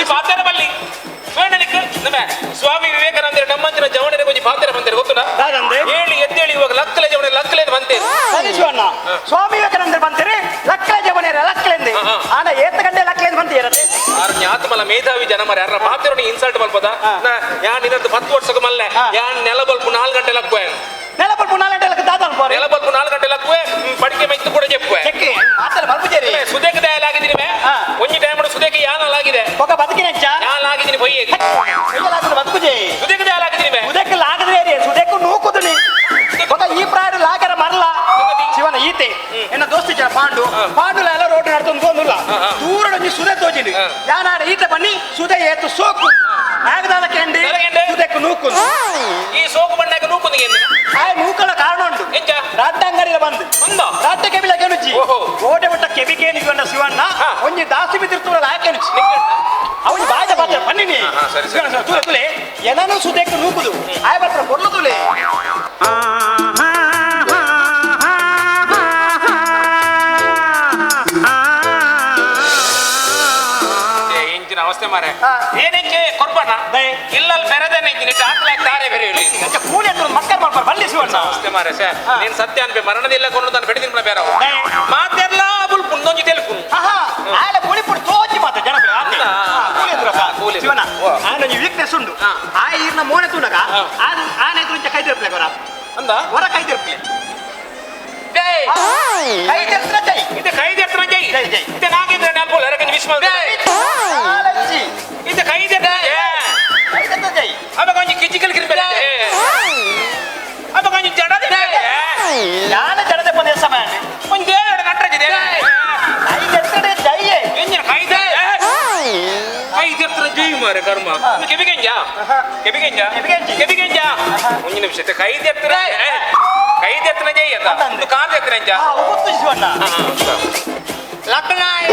ಈ ಪಾತೆರ ಬಲ್ಲಿ ಸುವರ್ಣನಿಕ್ ನಮ್ಮ ಸ್ವಾಮಿ ವಿವೇಕಾನಂದರ ನಮ್ಮಂಚಿನ ಜವಣರ ಕೊಂಚ ಪಾತೆರ ಬಂತೇನೆ ಗೊತ್ತುನಾ? ದಾದಂದೆ? ಹೇಳಿ ಎದ್ದೇಳಿ ಇವಾಗ ಲಕ್ಕಲೆ ಜವಣ ಲಕ್ಕಲೆ ಬಂತೇನೆ. ಸರಿ ಶಿವಣ್ಣ, ಸ್ವಾಮಿ ವಿವೇಕಾನಂದರು ಬಂತೀರಿ ಲಕ್ಕಲೆ ಜವನೇರ ಲಕ್ಕಲೆಂದೆ. ಆನ ಏತ ಗಂಟೆ ಲಕ್ಕಲೆ ಬಂತೀರತ್ತೆ. ಆರ್ ಜ್ಞಾತಮಲ ಮೇಧಾವಿ ಜನ ಮರ ಯಾರ ಪಾತೆರೊನಿ ಇನ್ಸಲ್ಟ್ ಮಲ್ಪದ. ನಾ ಯಾನ್ ನಿನ್ನದು 10 ವರ್ಷಕ್ಕೆ ಮಲ್ಲೆ. ಯಾನ್ ನೆಲ ಬಲ್ಪು 4 ಗಂಟೆ ಲಕ್ಕುವೆ. ನೆಲ ಬಲ್ಪು 4 ಗಂಟೆ ಲಕ್ಕ ದಾದ ಅನ್ಪೋರೆ. ನೆಲ ಬಲ್ಪು 4 ಗಂಟೆ ಲಕ್ಕುವೆ, ಪಡಿಕೆ ಮೆತ್ತು ಕೂಡ ಚೆಪ್ಪುವೆ. ಚೆಕ್ಕಿ ಮಾತಲ್ಲ ಮಲ್ಪುಜೇರಿ. ಸುದೇಕ ದಯಲಾಗಿದ್ದೀನಿ ಮೇ. ಒಂಜಿ ಟೈಮ್ ಸುದೇಕ ಯಾನಲಾಗಿದೆ. ಒಕ ಬದುಕಿನ ಹೆಚ್ಚ? ಯಾನಾಗಿದ್ದೀನಿ ಪೊಯ್ಯೆ. ಪೊಯ್ಯಲಾಗುದು ಬದುಕುಜೆ. ಸುದೇಕ ದಯಲಾಗಿದ್ದೀನಿ ಮೇ. ಸುದೇಕ ಲಾಗದ್ರೆ ರೀ, ಸುದೇಕ ನೂಕುದುನಿ. ಒಕ ಈ ಪ್ರಾಯ ಲಾಗರ ಮರಲ. ಶಿವನ ಈತೆ ಎನ್ನ ದೋಸ್ತಿ ಜನ ಪಾಂಡು ಪಾಂಡುಲ ಎಲ್ಲ ರೋಡ್ ನಡ್ತೊಂದು ಕೊಂದುಲ್ಲ ದೂರ ಒಂಜಿ ಸುದೆ ತೋಜಿನಿ. ಯಾನಾಡ ಈತೆ ಬನ್ನಿ ಸುದೆ ಏತು ಸೋಕು ಆಗದಾದ ಕೆಂಡಿ ಸುದೆಕ್ಕು ನೂಕು. ಈ ಸೋಕು ಬಣ್ಣಕ್ಕೆ ನೂಕುಂದಿಗೆ ಆ ನೂಕಲ ಕಾರಣ ಉಂಟು. ಎಂಚ? ರಾಡ್ಡ ಅಂಗಡಿಲ ಬಂದು ರಾಡ್ಡ ಕೆಬಿಲ ಕೆನುಚಿ ಓಟೆ ಬಿಟ್ಟ ಕೆಬಿ ಕೇನಿ ಶಿವಣ್ಣ ಒಂಜಿ ದಾಸಿ ಬಿದ್ದಿರ್ತುಲ್ಲ ಆಕೆನುಚಿ ಅವನು ಬಾಜ ಬಾಜ ಬನ್ನಿನಿ. ತುಲೆ ತುಲೆ ಏನೂ ಸುದೆಕ್ಕು ನೂಕುದು ಆಯ್ ಬರ್ತಾರೆ ಕೊಡ್ಲು ತುಲೆ. ಇಂಚಿನ ಅವಸ್ಥೆ ಮಾರೆ ಏನಕ್ಕೆ ಕೊರ್ಪಣ್ಣ ಇಲ್ಲಲ್ಲಿ ಬೆರದೇನೆ ಇದ್ದೀನಿ ದಾಖಲೆ ತಾರೆ ಬೇರೆ ಹೇಳಿ ಕೂಲಿ ಅಂತ ಮಕ್ಕಳ ಮಾಡ್ತಾರೆ ಬಳ್ಳಿ ಶಿವಣ್ಣ. ಅವಸ್ಥೆ ಮಾರೆ ಸರ್ ನೀನು ಸತ್ಯ ಅನ್ಬೆ ಮರಣದಿಲ್ಲ ಕೊಂಡು ನಾನು ಬೆಳೆದಿನ ಬೇರೆ ಮಾತೆಲ್ಲ ಬುಲ್ಪುನ್ ದೊಂಜಿ ತೆಲ್ಪುನ್. ಆಲೆ ಪುಳಿಪುಡಿ ತೋಚಿ ಮಾತ ಜನ ಕೂಲಿ ಶಿವಣ್ಣ ಆನೊಂಜಿ ವೀಕ್ನೆಸ್ ಉಂಡು. ಆ ಈರ್ನ ಮೋನೆ ತೂನಗ ಆನೆ ಎದುರು ಕೈ ತಿರುಪ್ಲೆ ಕೊರ ಅಂದ ಹೊರ ಕೈ ತಿರುಪ್ಲೆ ಕೈ ತಿರುಪ್ಲೆ ಜೈ ಇದು ಕೈ ತಿರುಪ್ಲೆ ಜೈ ಜೈ ಜೈ. ಇದು ನಾಗೇಂದ್ರ ನೆನಪುಲ್ಲ ಎರಕಂಜಿ ವಿಶ್ವ ಇದು ಕೈ ತಿರುಪ್ಲೆ ಕೈ ತಿರುಪ್ಲೆ ಜೈ. ಅವಾಗ ಒಂಜಿ ಕಿಚಿಕಲ್ ಕಿರ್ಬೆ ಅವಾಗ ಒಂಜಿ ಜಡದೆ ಯಾನ ಜಡದೆ ಬಂದ ಸಮಯ ಒಂಜಿ ದೇವರ ನಟ್ರಜಿದೆ ಕೈ ತಿರುಪ್ಲೆ ಜೈಯೇ. ಎಂಜಿನ ಕೈ ಕೈ ತಿರುಪ್ಲೆ ಜೈ ಮಾರೆ ಕರ್ಮ. ಕೆಬಿಗೆಂಜ ಕೆಬಿಗೆಂಜ ಕೆಬಿಗೆಂಜ ಒಂಜಿ ನಿಮಿಷ ಕೈ ತಿರುಪ್ಲೆ ಕೈ ತಿರುಪ್ಲೆ ಜೈ ಅಂತ ಒಂದು ಕಾಲ್ ತಿರುಪ್ಲೆ ಎಂಜ ಗೊತ್ತು ಶಿವಣ್ಣ. ಲಕ್ನಾಯ್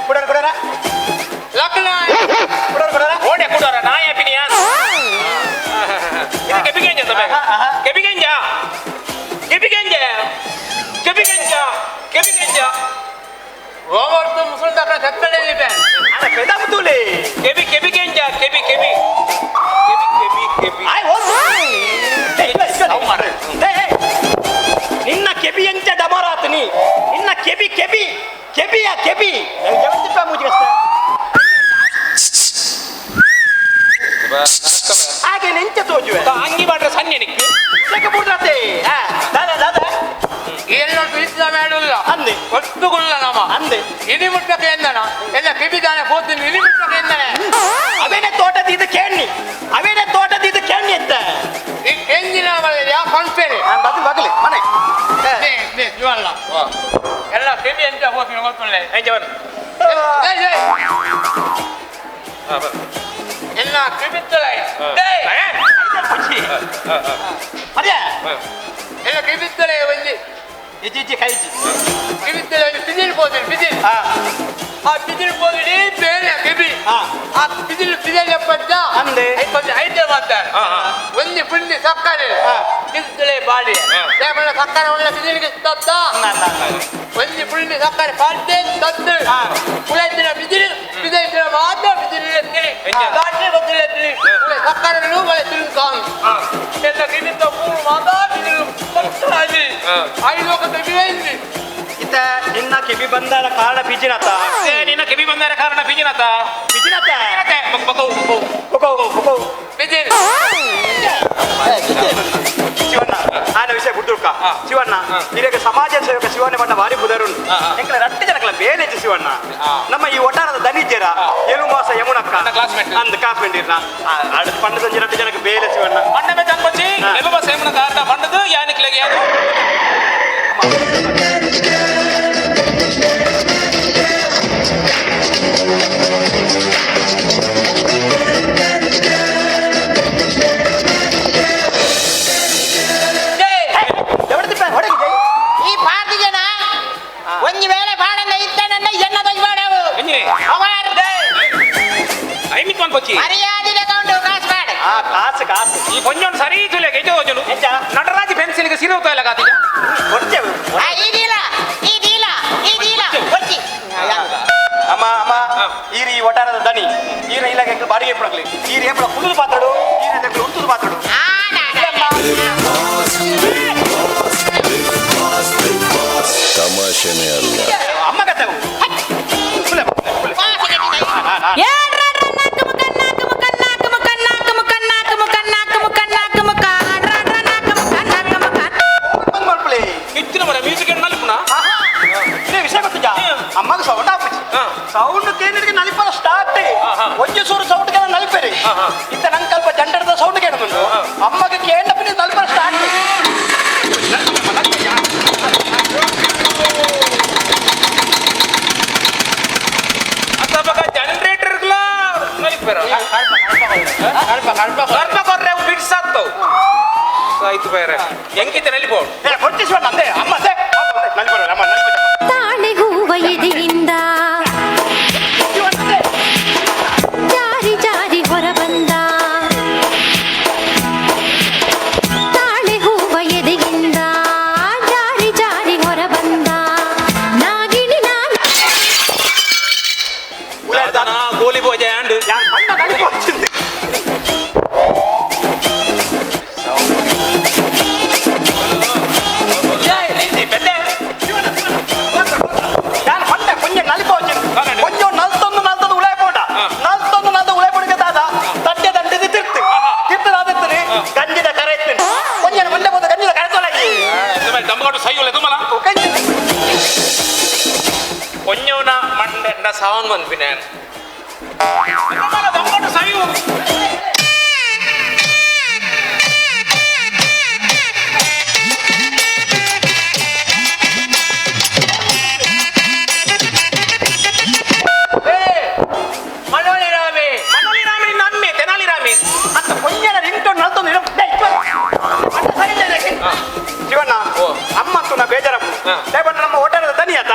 ಕುಡರ ಕುಡರ ಲಕ್ನಾಯ್ ಕುಡರ ಕುಡರ ಓಡೆ ಕುಡರ ನಾಯ ಪಿನಿಯ ಇದು ಕೆಬಿಗೆಂಜ ಅಂತ ಬೇಗ ಕೆಬಿಗೆಂಜ ಕೆಬಿಗೆಂಜ ಕೆಬಿಗೆಂಜ ಕೆಬಿಗೆಂಜ ರೋಮರ್ತು ಮುಸುಲ್ದಾಕ ಸತ್ತಡೆ ಇದೆ ಅಲ್ಲ ಪೆದಮುತುಲೆ ಕೆಬಿ ಕೆಬಿಗೆಂಜ ಕೆಬಿ ಕೆಬಿ ಕೆಬಿ ಕೆಬಿ ಕೆಬಿ ಆಯ್ ಓ ನಿನ್ನ ಕೆಬಿ ಎಂಚ ಡಮರಾತನಿ ನಿನ್ನ ಕೆಬಿ ಕೆಬಿ ಕೆಬಿಯ ಕೆಬಿ ಜವಂತಿಪ್ಪ ಮುಜಿಗಸ್ತ ಹಾಗೆ ನೆಂಚ ತೋಜುವೆ ಅಂಗಿ ಮಾಡ್ರೆ ಸಣ್ಣ ನಿಕ್ಕು ಬುಡ್ರತೆ ದಾದಾ ದಾದಾ ಎಲ್ಲೋ ತಿಳಿಸಿದ ಮೇಡುಲ್ಲ ಅಂದೆ ಒಟ್ಟುಗುಲ್ಲ ನಮ್ಮ ಅಂದೆ ಇನಿ ಮುಟ್ಟಕ್ಕೆ ಎಂದನ ಎಲ್ಲ ಕಿಬಿದಾನೆ ಹೋಗ್ತೀನಿ ಇನಿ ಮುಟ್ಟಕ್ಕೆ ಎಂದನೆ ಅವೇನೆ ತೋಟದ ಇದು ಕೇಣ್ಣಿ ಅವೇನೆ ತೋಟದ ಇದು ಕೇಣ್ಣಿ ಎತ್ತ ಈ ಕೆಂಜಿನ ಯಾ ಪಂಪೇನೆ ಬದಲು ಬದಲು ಮನೆ ಇವಲ್ಲ ಎಲ್ಲ ಕಿವಿ ಎಂತ ಹೋಗ್ತೀನಿ ಗೊತ್ತುಳ್ಳೆ ಎಂಜವನ್ ಎಲ್ಲ ಕಿಬಿತ್ತಲೈ ಅದೇ ಎಲ್ಲ ಕಿಬಿತ್ತಲೈ ಒಂಜಿ ಇಜ್ಜಿ ಇಜ್ಜಿ ಕೈ ಇಜ್ಜಿ ಕಿಬಿತ್ತಲೈ ಒಂಜಿ ಬಿಜಿಲ್ ಹೋಗ್ತೀನಿ ಬಿಜಿಲ್ ಆ ಬಿಜಿಲ್ ಹೋಗಿ ಬೇರೆ ಕಿಬಿ ಆ ಬಿಜಿಲ್ ಬಿಜಿಲ್ ಎಪ್ಪತ್ತ ಅಂದೆ కొంచెం అయితే మాట్లాడు ಒಂಜಿ ಪುಂಡಿ ಸಕ್ಕರೆ ಕಿತ್ತಳೆ ಬಾಡಿ ಸಕ್ಕರೆ ಒಳ್ಳೆ ಬಿಜಿಲಿಗೆ ತತ್ತ ಒಂಜಿ ಪುಂಡಿ ಸಕ್ಕರೆ ಪಾಡ್ದೆ ತತ್ತು ಉಳಿದಿನ ಬಿಜಿಲು ಬಿಜಿಲಿನ ಮಾತ್ರ ಬಿಜಿಲು ಎತ್ತಿರಿ ದಾಟಿ ಬದಿಲು ಎತ್ತಿರಿ ಸಕ್ಕರೆ ಒಳ್ಳೆ ತಿರುಗಾನ್ ಎಲ್ಲ ಕಿವಿತ ಮೂರು ಮಾತಾ ಬಿಜಿಲು ಪಟ್ಟಾಗಿ ಐದು ఒక ಬಿಜಿಲಿ ಇತ್ತ ನಿನ್ನ ಕಿವಿ ಬಂದಾರ ಕಾರಣ ಬಿಜಿನತ ನಿನ್ನ ಕಿವಿ ಬಂದಾರ ಕಾರಣ ಬಿಜಿನತ ಬಿಜಿನತ ಬಕೌ ಬಕೌ ಬಕೌ ಬಕೌ ಬಿಜಿಲ್ ಶಿವಣ್ಣ ಆನ ವಿಷಯ ಗುಡ್ದುಳ್ಕ ಶಿವಣ್ಣ ಹಿರಿಯ ಸಮಾಜ ಸೇವಕ ಶಿವಣ್ಣ ಬಣ್ಣ ಭಾರಿ ಬುಧರುಂಡು ಎಂಕಲ ರಟ್ಟು ಜನಕಲ ಬೇಲೆಜ್ಜು ಶಿವಣ್ಣ. ನಮ್ಮ ಈ ಒಟ್ಟಾರದ ದನಿಜ್ಜರ ಎಲು ಮಾಸ ಯಮುನಕ್ಕ ಅಂದ್ ಕ್ಲಾಸ್ಮೇಟ್ ಇರ್ನ അടുത്ത ಪಂಡ ಸಂಜೆ ರಟ್ಟು ಜನಕ್ಕೆ ಬೇಲೆ ಶಿವಣ್ಣ. ಪಂಡ ಮೇಚ್ ಎಲು ಮಾಸ ಯಮುನಕ್ಕ ಆರ್ನ ಪಂಡದು ಯಾನಿಕ್ಲೆಗೆ ಯಾನು ಈ ಪಾರ್ಟಿ ಜನ ಒಂಜಿ ವೇಳೆ ಪಾಡಂದ ಇತ್ತನನ್ನ ಎನ್ನ ದೊಜ್ಜಾಡವು ಮರ್ಯಾದೆ ತಗೊಂಡು ಕಾಸು ಮಾಡು. ಕಾಸು ಕಾಸು ಈ ಕೊಂಜೊಂಡು ಸರಿ ತುಲೆ ಗೆಜ್ಜೆ ಹೋಜನು ನಟರಾಜ್ ಪೆನ್ಸಿಲ್ಗೆ ಸಿರೋ ತೋಯಲ ಕಾತಿಜ ಕೊಡ್ತೇವೆ. ಆ ಈ ಮನುಷ್ಯನೇ ಅಲ್ಲ. ಅಮ್ಮ ಕತೆ ಅಮ್ಮಗ ಸೌಂಡ್ ಆಪುಜಿ ಸೌಂಡ್ ಕೇಳಿದ್ರೆ ನಲಿಪದ ಸ್ಟಾರ್ಟ್ ಒಂಜಿ ಸೂರು ಸೌಂಡ್ ಕೇಳ ನಲಿಪೇರಿ ಇತ್ತ ನಂಗೆ ಕಲ್ಪ ಜಂಡರದ ಸೌಂಡ್ ಕೇಳದುಂಡು ಅಮ್ಮಗ ಕೇಂದ್ರ ಪಿನ ನಲಿಪದ ಸ್ಟಾರ್ಟ್ ಅತ್ತಬಗ ಜನರೇಟರ್ ಗ್ಲಾ ನಲಿಪೇರ ಕಲ್ಪ ಕೊರ್ರೆ ಅವು ಬಿಡ್ಸಾತ್ತವು ಆಯ್ತು ಬೇರೆ ಹೆಂಗಿತ್ತೆ ನಲಿಪೋ ಕೊಟ್ಟಿಸುವ ನಂದೆ ಅಮ್ಮ ನಲಿಪರ ಅಮ್ಮ ನಲಿಪರ ತಾಳೆ ಹೂವ ಎದೆಯಿಂದ ಜಾರಿ ಜಾರಿ ಹೊರಬಂದ ತಾಳೆ ಹೂವ ಎದೆಯಿಂದ ಜಾರಿ ಜಾರಿ ಹೊರಬಂದ ನಾಗಿಣಿ ನಾನು ಗೋಲಿ ಬೋಜ ಅಂಡ್ ಸಾವನ್ ಮನ್ಪಿನ ಸಾಯು ಮನೋಳಿ ರಾಮಿ ಮನೋಳಿ ರಾಮಿ ನಮ್ಮೆ ತೆನಾಲಿ ರಾಮಿ ಅಂತ ಕೊಂಜನ ರಿಂಗ್ಟೋನ್ ನಲ್ತೊಂದು ಶಿವಣ್ಣ ಅಮ್ಮ ಅಂತೂ ನಾ ಬೇಜಾರಪ್ಪು ನಮ್ಮ ಹೋಟೆಲ್ ದನಿ ಆತ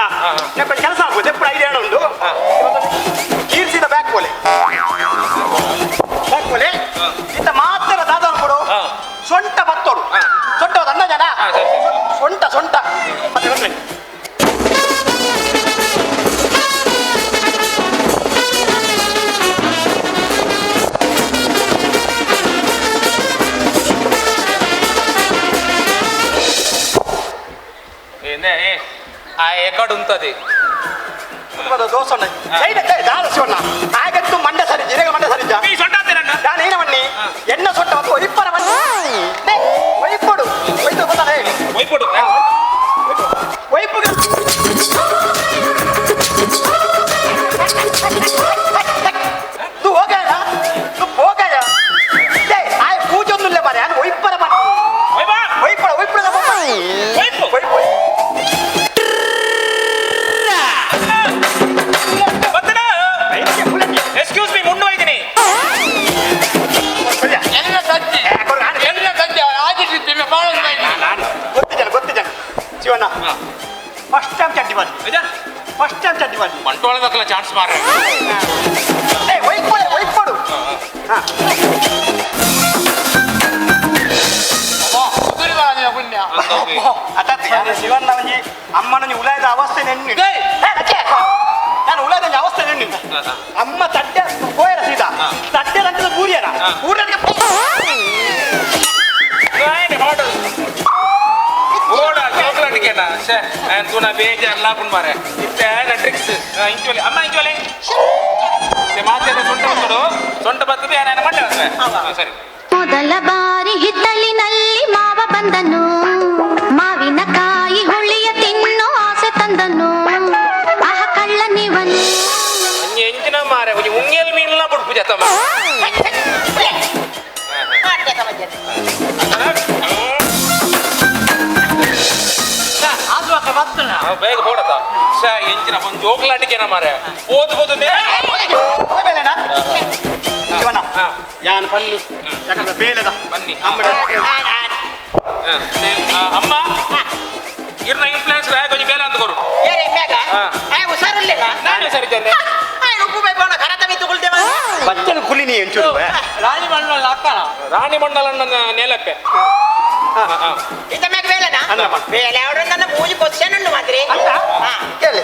ಕೆಲಸ ಆಗ್ಬೋದು ಎಪ್ಪು ಐಡಿಯಾ ಉಂಟು ಕೀರ್ಸಿದ ಬ್ಯಾಕ್ ಕೋಲೆ ಬ್ಯಾಕ್ ಕೋಲೆ ಇಂತ ಮಾತ್ರ ದಾದ ಅನ್ಕೊಡು ಸೊಂಟ ಬತ್ತೋಡು ಸೊಂಟ ಅಣ್ಣ ಜನ ಸೊಂಟ ಸೊಂಟ ಮತ್ತೆ ಬರ್ರಿ ಆ ಎಕಡ್ ಉಂತದೆ ದೋಸಣ್ಣ ಶಿವಣ್ಣ ಆಗತ್ತು ಮಂಡೆ ಸರಿ ಜಿರಗ ಮಂಡೆ ಸರಿ ನಾನು ಏನ ಬನ್ನಿ ಎಣ್ಣ ಸೊಟ್ಟ ಮತ್ತು ಒಯ್ಪರ ಬನ್ನಿ ಒಯ್ಪಡು ಒಯ್ತು ಗೊತ್ತಾನೆ ಒಯ್ಪಡು ಒಯ್ಪು तू हो गया तू हो गया ಆಯ್ ಪೂಜೊಂದುಲ್ಲ ಮಾರೆ ನಾನು ಒಯ್ಪರ ಬನ್ನಿ ಒಯ್ಪಡ ಒಯ್ಪಡ ಒಯ್ಪು ಒಯ್ಪು ಎಕ್ಸ್ಕ್ಯೂಸ್ ಮೀ ಮುಣ್ಣು ಒಯ್ದಿನಿ ಎಲ್ಲ ಸಜ್ಜಿ ಎಲ್ಲ ಸಜ್ಜಿ ಆದಿಟ್ಟಿದ್ದೇವೆ ಗೊತ್ತಿದ್ದಾನೆ ಗೊತ್ತಿದ್ದಾನೆ ಶಿವಣ್ಣ ಫಸ್ಟ್ ಟೈಮ್ ಚಡ್ಡಿ ಮಾಡಿ ಫಸ್ಟ್ ಟೈಮ್ ಚಡ್ಡಿ ಮಾಡಿ ಬಂಟ್ವಾಳದಕ್ಕಲ್ಲ ಚಾನ್ಸ್ ಮಾರ ಏ ಒಯ್ಪಡು ಒಯ್ಪಡು ಶಿವಣ್ಣ ಒಂಜಿ ಅಮ್ಮನ ಉಲಾಯದ ಅವಸ್ಥೆ ನೆನ್ನಿ ನಾನು ಉಲಾಯದ ಅವಸ್ಥೆ ನೆನ್ನಿ ಅಮ್ಮ ತಡ್ಡೆ ಪೋಯರ ಸೀದಾ ತಡ್ಡೆ ನಂತರ ಬೂರಿಯರ ಊರಿಗೆ ತೂನ ಬೇಜಾರ್ ಲಾಪುನ್ ಮಾರೆ ಇತ್ತೆ ಟ್ರಿಕ್ಸ್ ಇಂಚೋಲಿ ಅಮ್ಮ ಇಂಚೋಲಿ ಮಾತೆ ಸೊಂಟ ಬತ್ತಡು ಸೊಂಟ ಬರ್ತದೆ ನಾನು ಮಂಡೆ ಸರಿ. ಮೊದಲ ಬಾರಿ ಹಿತ್ತಲಿನಲ್ಲಿ ಮಾವ ಬಂದನು, ಮಾವಿನ ಕಾಯಿ ಹುಳಿಯ ತಿನ್ನೋ ಆಸೆ ತಂದನು, ಆಹ ಕಳ್ಳನಿವನು. ಎಂಜಿನ ಮಾರೆ ಒಂಜಿ ಉಂಗೆಲ್ ಮೀನ್ಲ ಬುಡ್ಪು ಜತಮ್ಮ. ಬೇಗ ಬೋಡತ ಶ ಎಂಜಿನ ಒಂದು ಜೋಕ್ಲಾಟಿಕೆನ ಮಾರೆ ಓದು ಓದು ಯಾನ್ ಪನ್ನು ಯಾಕಂದ್ರೆ ಬೇಲೆದ ಬನ್ನಿ ಅಮ್ಮ ಇರ್ನ ಇನ್ಫ್ಲೂಯೆನ್ಸ್ ಕೊಂಚ ಬೇಲೆ ಅಂತ ಕೊರು. ನಾನು ಸರಿ ಇದ್ದೇನೆ. ಬಚ್ಚನ ಕುಲಿ ನೀ ಎಂಚೂರು ರಾಣಿ ಮಂಡಲ ಅಕ್ಕನ ರಾಣಿ ಮಂಡಲ ನೇಲಪ್ಪೆ. ಬೇಲೆ ಅವಳು ನನ್ನ ಮೂಜಿ ಕ್ವಶನ್ ಉಂಟು ಮಾತ್ರಿ. ಕೇಳಿ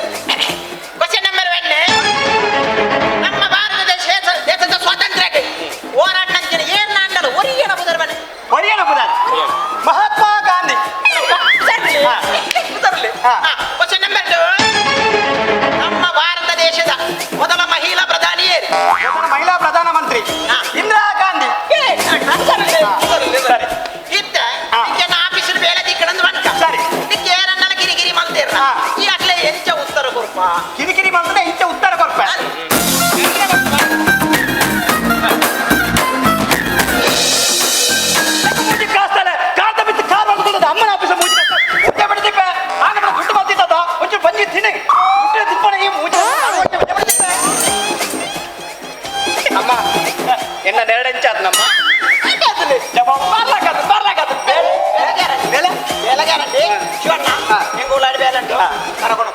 ಕ್ವಶನ್ ನಂಬರ್ 1, ನಮ್ಮ ಭಾರತ ದೇಶದ ಸ್ವಾತಂತ್ರ್ಯಕ್ಕೆ ಹೋರಾಟ ನಂಚಿನ ಏರ್ನ ಅಂಡಲು ಒರಿಯನ ಬುದರ್ವನೆ ಒರಿಯನ ಬುದರ್ ಮಹಾತ್ಮ ಗಾಂಧಿ. ಕ್ವಶನ್ ನಂಬರ್ 2, ಪ್ರಧಾನಮಂತ್ರಿ ಇಂದಿರಾ ಗಾಂಧಿ. ಸರಿ. ಇತ್ತ ನಿಕ್ಕೆ ಆಫೀಸ್ ಬೇಲೆ ದಿಕ್ಕಡಂದು ಬಂಕ. ಸರಿ. ನಿಕ್ಕೆ ಏರನ್ನಲ ಕಿರಿಕಿರಿ ಮಲ್ತೇರ. ಈ ಅಟ್ಲೆ ಎಂಚ ಉತ್ತರ ಕೊರ್ಪ? ಕಿರಿಕಿರಿ ಮಲ್ತದೆ ಇಂಚ ಉತ್ತರ ಕೊರ್ಪ. ಮೂಜಿ ಕಾಸ್ತಲೆ ಕಾದ ಬಿತ್ತು ಕಾರ್ ಮಾಡ್ಕೊತದ ಅಮ್ಮನ ಆಫೀಸ್ ಮೂಜಿ ಕಾಸ್ತ ಉದ್ದೆ ಬಿಡ್ತಿಪ್ಪ ಆಗ ದುಡ್ಡು ಬರ್ತಿದ್ದದ ಒಂಚೂರು ಬಂಜಿ ತಿನ್ನಿ ದುಡ್ಡು ತಿಪ್ಪಣ ಈ ಮೂಜಿ ಅಮ್ಮ ಎನ್ನ ನೆರಡೆಂಚಾದ್ ನಮ್ಮ ಬರ್ಲಾಕದು ಬರ್ಲಾಕದು ಬೇಲೆ ಬೇಲೆ ಬೇಲೆಗಾರಂಡಿ ಶಿವಣ್ಣ ಹೆಂಗ ಉಳ್ಳಾಡಿ ಬೇಲಂಟು ಕರಕೊಂಡು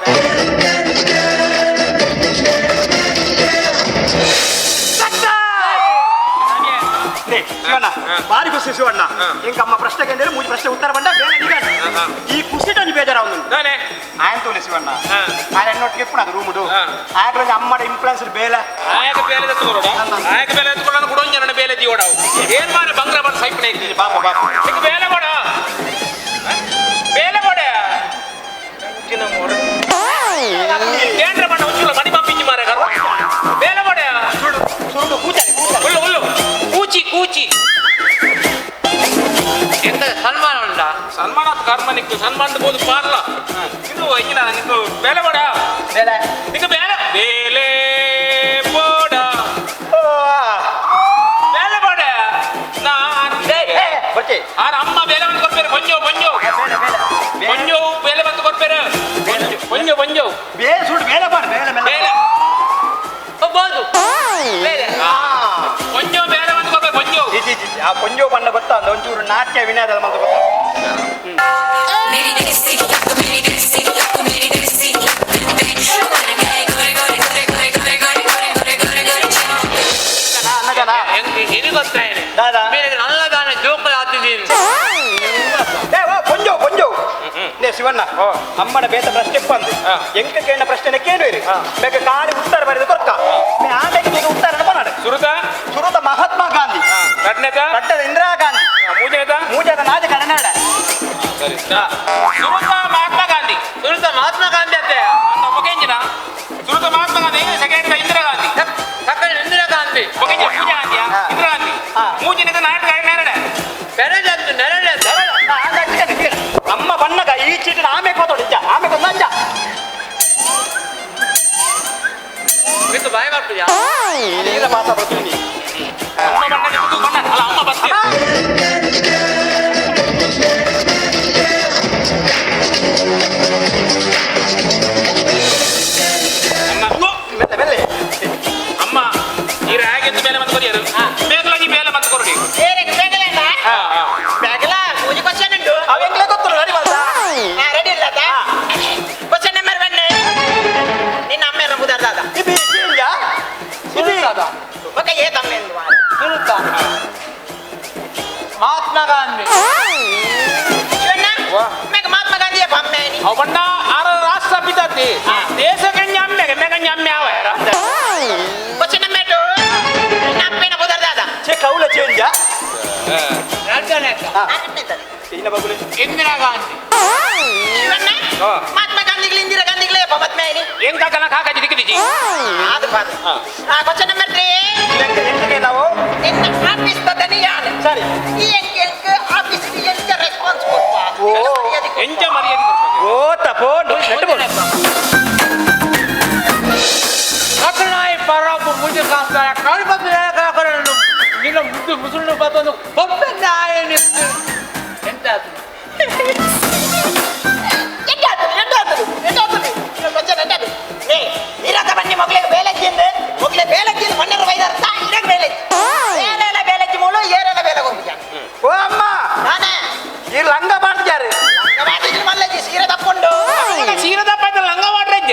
ಶಿವಣ್ಣ ಬಾರಿ ಖುಷಿ ಶಿವಣ್ಣ. ಇಂಕಮ್ಮ ಪ್ರಶ್ನೆ ಕೇಳಿದ್ರೆ ಮೂಜಿ ಪ್ರಶ್ನೆ ಉತ್ತರ ಬಂದ ಬೇರೆ ನಿಗಾ ಈ ಖುಷಿ ಬೇಜಾರ ಅವನು ಆಯನ್ ತೋಲೆ ಶಿವಣ್ಣ. ಆಯನ್ ಎನ್ನೊಟ್ಟಿಗೆ ಎಪ್ಪುಣ ಅದು ರೂಮುಡು ಆಯ್ ಅಮ್ಮಡ ಇನ್ಫ್ಲುಯೆನ್ಸ್ ಬೇಲೆ ಆಯಕ ಬೇಲೆ ಎತ್ತುಕೊಡೋಡ ಆಯಕ ಬೇಲೆ ಎತ್ತುಕೊಡೋಣ ಕುಡೊಂಜನ ಬೇಲೆ ದಿಯೋಡವು ಏನ್ ಮಾರೆ ಬಂಗ್ರ ಬಂದು ಸೈಪಣೆ ಇತ್ತು ಪಾಪ ಪಾಪ ನಿಕ್ ಬೇಲೆ ಕೊಡ ಬೇಲೆ ಕೊಡ ಕೇಂದ್ರ ಬಣ್ಣ ಉಚ್ಚುಲ ಮಣಿ ಪಂಪಿಂಚಿ ಮಾರೆ ಕರು ಬೇಲೆ ಕೊಡ ಸುಡು ಸುಡು ಕೂಚಾರಿ ಕೂಚಾರಿ ಉಳ್ಳು ಉಳ್ಳು ಕೂಚಿ ಕೂಚಿ ಎಂತ ಸನ್ಮಾನ ಉಂಟಾ? ಸನ್ಮಾನ ಕರ್ಮ ನಿಕ್ಕು ಸನ್ಮಾನ ಬೋದು ಪಾರ್ಲ ಇದು ಇಂಗಿನ ನಿಕ್ಕು ಬೇಲೆ ಕೊಡ ಬೇಲೆ ನಿಕ್ಕು ಬೇಲೆ ಬೇಲೆ ಪೋಡ ಬೇಲೆ ಕೊಡ ನಾನು ಬರ್ತಿ ಆರ ಅಮ್ಮ ಬೇಲೆ ಬಂದು ಕೊಡ್ಬೇರೆ ಕೊಂಜೋ ಕೊಂಜೋ ಬೇಲೆ ಬೇಲೆ ಕೊಂಜೋ ಬೇಲೆ ಬಂದು ಕೊಡ್ಬೇರೆ ಕೊಂಜೋ ಕೊಂಜೋ ಬೇಲೆ ಸುಡು ಬೇಲೆ ಬಾಡ ಬೇಲೆ ಬೇಲೆ ಬೋದು ಬೇಲೆ ಕೊಂಜೋ ಬೇಲೆ ಬಂದು ಕೊಡ್ಬೇರೆ ಕೊಂಜೋ G G G ಆ ಕೊಂಜೋ ಬಣ್ಣ ಗೊತ್ತಾ ಒಂದು ಒಂಚೂರು ನಾಟ್ಯ ವಿನಯದಲ್ಲ ಮಂತ ಗೊತ್ತಾ. ಅನ್ನಗನ ಇದು ಗೊತ್ತಾಯಿದೆ ದಾದಾ ಬೇರೆ ನಲ್ಲದಾನೆ ಜೋಕುలు ಆತಿದ್ದೀನಿ. ಕೊಂಜೋ ಕೊಂಜೋ ನೇ ಶಿವಣ್ಣ ಅಮ್ಮನ ಬೇತ ಪ್ರಶ್ನೆ ಬಂದು ಎಂಕ ಕೇಳಿನ ಪ್ರಶ್ನೆ ಕೇಳುವಿರಿ ಬೇಗ ಕಾಲಿ ಉತ್ತರ ಬರೆದು ಕೊರ್ಕ ಆಮೇಲೆ ಈಗ ಉತ್ತರ ಬನಾಡು. ಸುರುತ ಸುರುತ ಮಹಾತ್ಮ ಗಾಂಧಿ ರಡ್ನೇತ ರಡ್ಡದ ಇಂದಿರಾ ಗಾಂಧಿ ಮೂಜನೇತ ಮೂಜದ ನಾಜ ಕನ್ನಡ. ಸರಿ ಸುರುತ ಮಹಾತ್ಮ ಗಾಂಧಿ ಸುರುತ ಮಹಾತ್ಮ ಗಾಂಧಿ ಅತ್ತೆ ಒಕೆಂಜಿನ ಸುರುತ ಮಹಾತ್ಮ ಗಾಂಧಿ ಸೆಕೆಂಡ್ ಇಂದಿರಾ ಗಾಂಧಿ ಸಕಲ ಇಂದಿರಾ ಗಾಂಧಿ ಒಕೆಂಜ ಪೂಜಾ ಗಾಂಧಿಯಾ ಇಂದಿರಾ ಗಾಂಧಿ ಮೂಜನೇತ ನಾಯಕ ನೆರಡೆ ನೆರಡೆ ನೆರಡೆ ಅಮ್ಮ ಬಣ್ಣಗ ಈ ಚೀಟಿನ ಆಮೆ ಕೋತೋಡು ಇಜ್ಜ ಆಮೆ ಕೊಂದ ಅಂಜ ಇದು ಬಾಯ್ ಮಾಡ್ತೀಯಾ ನೀರ ಮಾತಾ ಬರ್ತೀನಿ. ಅಮ್ಮ ಬಣ್ಣಗೆ ಬಣ್ಣ ಅಲ್ಲ ಅಮ್ಮ ಬರ್ತೀನಿ. ಮೆಲ್ಲೆ ಮೆಲ್ಲೆ ಅಮ್ಮ ಈ ರಾಗಿ ಮೇಲೆ ಮತ್ತೆ ಕೊರಿಯರು ಬೇಗಲಾಗಿ ಮೇಲೆ ಮತ್ತೆ ಕೊರಡಿ ಬೇಗಲ ಮೂಜಿ ಕ್ವಶನ್ ಉಂಟು. ಅವ ಎಂಗ್ಲೇ ಗೊತ್ತಲ್ಲ ರೆಡಿ ಮಾಡ್ತಾ ರೆಡಿ ಇಲ್ಲ ಕ್ವಶನ್ ನಂಬರ್ 1 ನಿನ್ನ ಅಮ್ಮೇರ ಬುಧಾರ್ ದಾದ ಇದು ಚೇಂಜಾ ಇದು ಓಕೆ ಏ ತಮ್ಮೆಂದು ಸುರುತ ಮಹಾತ್ಮ ಗಾಂಧಿ ಶಿವಣ್ಣ ಮೇಗ ಮಹಾತ್ಮ ಗಾಂಧಿಯ ಬೊಮ್ಮೆನಿ ಅವ ಬಣ್ಣ ಆರ ರಾಷ್ಟ್ರ ಪಿತಾತಿ ದೇಶಕ್ಕೆ ನ್ಯಾಮ್ಮೆಗೆ ಮೇಗ ನ್ಯಾಮ್ಯ ಅವ ಕ್ವಶನ್ ನಂಬರ್ 2 ನಿನ್ನ ಅಪ್ಪೇನ ಬುಧಾರ್ ದಾದ ಚೆ ಕೌಲ ಚೇಂಜಾ ಎರಡನೇ ಇನ್ನ ಬಗುಲೆ ಇಂದಿರಾ ಗಾಂಧಿ ಶಿವಣ್ಣ ಮಹಾತ್ಮ ಗಾಂಧಿಗಳು ಇಂದಿರಾ ಗಾಂಧಿಗಳೇ ಬೊಮ್ಮತ್ಮೇನಿ ಏನ್ ಕಾಕನ ಕಾಕಾಜಿ ದಿಕ್ಕಿದಿಜಿ ಅದು ಬಾದು. ಕ್ವಶನ್ ನಂಬರ್ 3 ಎಂತಕ್ಕೆ ನಾವು ನಿನ್ನ ಆಫೀಸ್ ತದನಿ ಯಾನು ಸರಿ ಈ ಎಂಕ್ ಎಂಕ್ ಆಫೀಸ್ ಎಂಚ ರೆಸ್ಪಾನ್ಸ್ ಕೊರ್ಪ ಓ. ಎಂಚ ಮರ್ಯಾದೆ ಕೊಡ್ಬೇಕು ಓ ತಪೋ ನೆಟ್ಟು ಬೋಡು ಕಕನಾಯಿ ಪರಬು ಮುಜು ಕಾಸ್ತಾರ ಕಲ್ಪದ ಕಾಕರನ್ನು ನಿನ್ನ ಮುದ್ದು ಮುಸುಳು ಬತ್ತೊಂದು ಬೊಬ್ಬೆ ನಾಯಿ ನಿತ್ತು ಎಂತ ಆತು ಎಂಟಾತದು ಎಂಟಾತದು ಎಂಟಾತದು ಕ್ವಶನ್ ಎಂಟಾತದು ನೇ ಇರತ ಬನ್ನಿ ಮಗಳಿಗೆ ಬೇಲೆಜ್ಜಿಂದ ಮಗಳೇ ಬೇಲೆಜ್ಜಿಂದ ಮಣ್ಣರ ವೈದರ್ಥ ಇರಗ ಬೇಲೆಜ್ಜಿ ಬೇಲೆಲ್ಲ ಬೇಲೆಜ್ಜಿ ಮೂಲು ಏರೆಲ್ಲ ಬೇಲೆ ಹೋಗಿದ್ಯ ಓ ಅಮ್ಮ ನಾನೇ ಈ ಲಂಗ ಮಾಡ್ತಿದ್ದಾರೆ ಮಾತಿಗೆ ಮಲ್ಲಜ್ಜಿ ಸೀರೆ ತಕ್ಕೊಂಡು ಸೀರೆ ದಪ್ಪ ಆಯ್ತಲ್ಲ ಲಂಗ ಮಾಡ್ರಜ್ಜ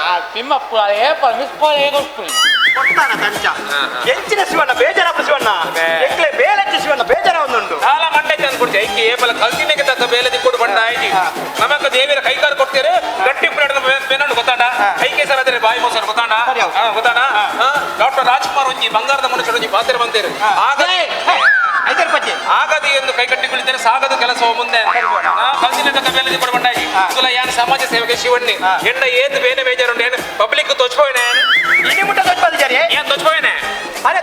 ಆ ತಿಮ್ಮಪ್ಪ ಏಪ ಮಿಸ್ ಕಾಲ್ ಹೇಗೆ ಕೊಟ್ಟಾನ ಕಂಚ ಎಂಚಿನ ಶಿವಣ್ಣ ಬೇಜಾರಪ್ಪ ಶಿವಣ್ಣ ಎಂಕ್ಲೆ ಬೇಲೆಚ್ಚ ಶಿವಣ್ಣ ಬೇಜಾರ ಒಂದುಂಟು ಸಾಲ ಮಂಡೆ ಚಂದ ಕೊಡ್ತಿ ಐಕಿ ಏಪಲ ಕಲ್ತಿನೆಗೆ ತಕ್ಕ ಬೇಲೆ ದಿಕ್ಕೊಡು ಬಂಡ ಆಯ್ತಿ ನಮಕ ದೇವಿರ ಕೈಕಾಲು ಕೊಡ್ತೀರಿ ಗಟ್ಟಿ ಬೆನ್ನಂಡು ಗೊತ್ತಾಡ ಕೈಕೆ ಸರ ಬಾಯಿ ಮೋಸರ್ ಗೊತ್ತಾಂಡ? ಸರಿ ಅವು. ಹಾ, ಗೊತ್ತಾಂಡ? ಡಾಕ್ಟರ್ ರಾಜ್ಕುಮಾರ್ ಒಂಜಿ ಬಂಗಾರದ ಮನುಷ್ಯರು ಒಂಜಿ ಪಾತ್ರ ಬಂತೇರು. ಆಗದೆ ಐತಾರು ಪಚ್ಚೆ. ಆಗದು ಎಂದು ಕೈಕಟ್ಟಿ ಕುಳಿತರೆ ಸಾಗದು ಕೆಲಸ ಮುಂದೆ. ಕಲ್ಸಿನ ಬೇಲೆ ಕೊಡಬಂಡಾಗಿ ತುಲ ಯಾನ್ ಸಮಾಜ ಸೇವಕ ಶಿವಣ್ಣಿ ಎಂಡ ಏತ್ ಬೇನೆ ಬೇಜಾರುಂಡು, ಏನು ಪಬ್ಲಿಕ್ ತೊಚ್ಪೋಯ್ನೆ. ಇನಿ ಮುಟ್ಟ ತೊಚ್ಪದು ಜರಿ. ಏನ್ ತೊಚ್ಪೋಯ್ನೆ? ಅರೆ.